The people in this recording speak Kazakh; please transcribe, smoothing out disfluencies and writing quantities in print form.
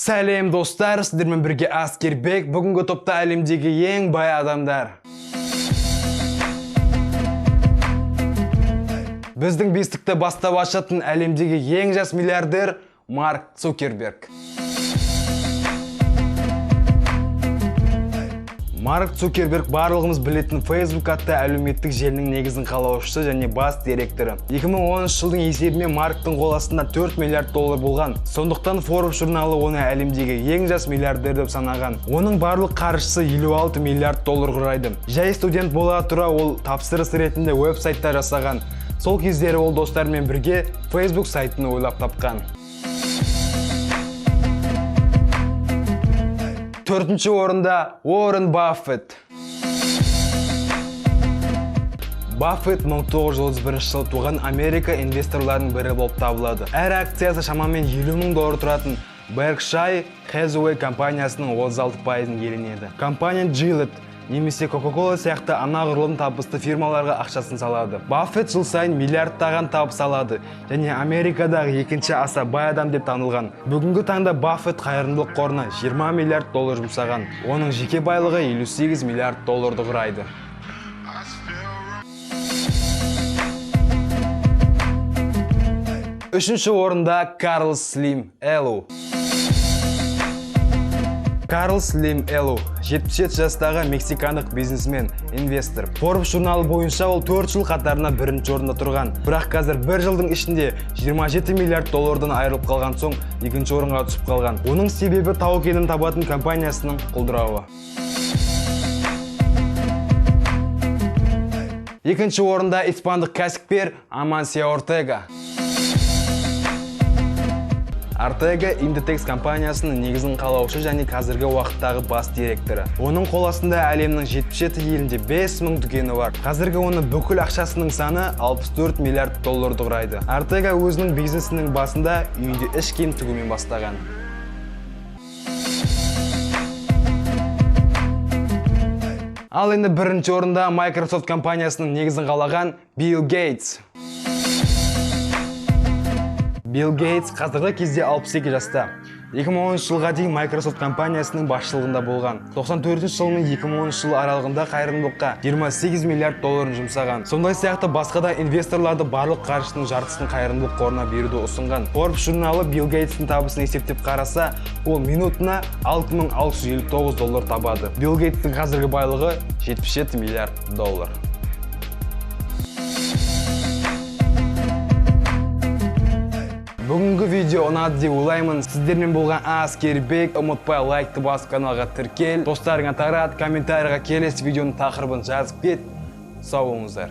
Сәлем достар, сіздермен бірге Аскербек. Бүгінгі топта әлемдегі ең бай адамдар. Біздің бестікті бастап ашатын әлемдегі ең жас миллиардер Марк Цукерберг. Марк Цукерберг барлығымыз білетін Facebook атты әлеуметтік желінің негізін қалаушысы және бас директоры. 2010 жылдың есебімен Марктың қол астында 4 миллиард доллар болған. Сондықтан Forbes журналы оны әлемдегі ең жас миллиардер деп санаған. Оның барлық қаржысы 56 миллиард доллар құрайды. Жай студент бола тұра ол тапсырыс ретінде веб-сайтта жасаған. Сол кездері ол достарымен бірге Facebook сайтын ойлап тапқан. Төртінші орында Уоррен Баффет. Баффет 1931 жылы туған Америка инвесторларының бірі болып табылады. Әр акциясы шамамен 50 мың доллар тұратын Berkshire Hathaway компаниясының 36%-ын иеленеді. Компания Gillette немесе Coca-Cola сияқты анағұрлым табысты фирмаларға ақшасын салады. Баффет жыл сайын миллиардтаған табыс алады және Америкадағы екінші аса бай адам деп танылған. Бүгінгі таңда Баффет қайырымдылық қорына 20 миллиард доллар жұмсаған. Оның жеке байлығы 58 миллиард долларды құрайды. Үшінші орында Карлос Слим Элу. Карлос Слим Элу 77 жастағы мексикандық бизнесмен, инвестор. Forbes журналы бойынша ол 4 жыл қатарына бірінші орында тұрған. Бірақ қазір бір жылдың ішінде 27 миллиард доллардан айырылып қалған соң екінші орынға түсіп қалған. Оның себебі тау кенін табатын компаниясының құлдырауы. Екінші орында испандық кәсіпкер Амансио Ортега. Ортега Inditex компаниясының негізін қалаушы және қазіргі уақыттағы бас директоры. Оның қол астында әлемнің 77 елінде 5000 дүкені бар. Қазіргі оны бүкіл ақшасының саны 64 миллиард долларды құрайды. Ортега өзінің бизнесінің басында үйінде іш киім тігумен бастаған. Ал енді бірінші орында Microsoft компаниясының негізін қалаған Билл Гейтс. Билл Гейтс қазіргі кезде 62 жаста. 2010 жылға дейін Microsoft компаниясының басшылығында болған. 94 жыл мен 2010 жыл аралығында қайырымдылыққа 28 миллиард долларын жұмсаған. Сондай сияқты басқа да инвесторларды барлық қаржысының жартысын қайырымдылық қорына беруді ұсынған. Forbes журналы Билл Гейтстің табысын есептеп қараса, ол минутына 6659 доллар табады. Билл Гейтстің қазіргі байлығы 77 миллиард доллар. Бүгінгі видео ұнады деп ойлаймын. Сіздермен болған Аскербек. Ұмытпай лайкты басып каналға тіркел. Достарыңа тарат, комментарийға келесі видеоның тақырыбын жазып кет. Сау болыңыздар.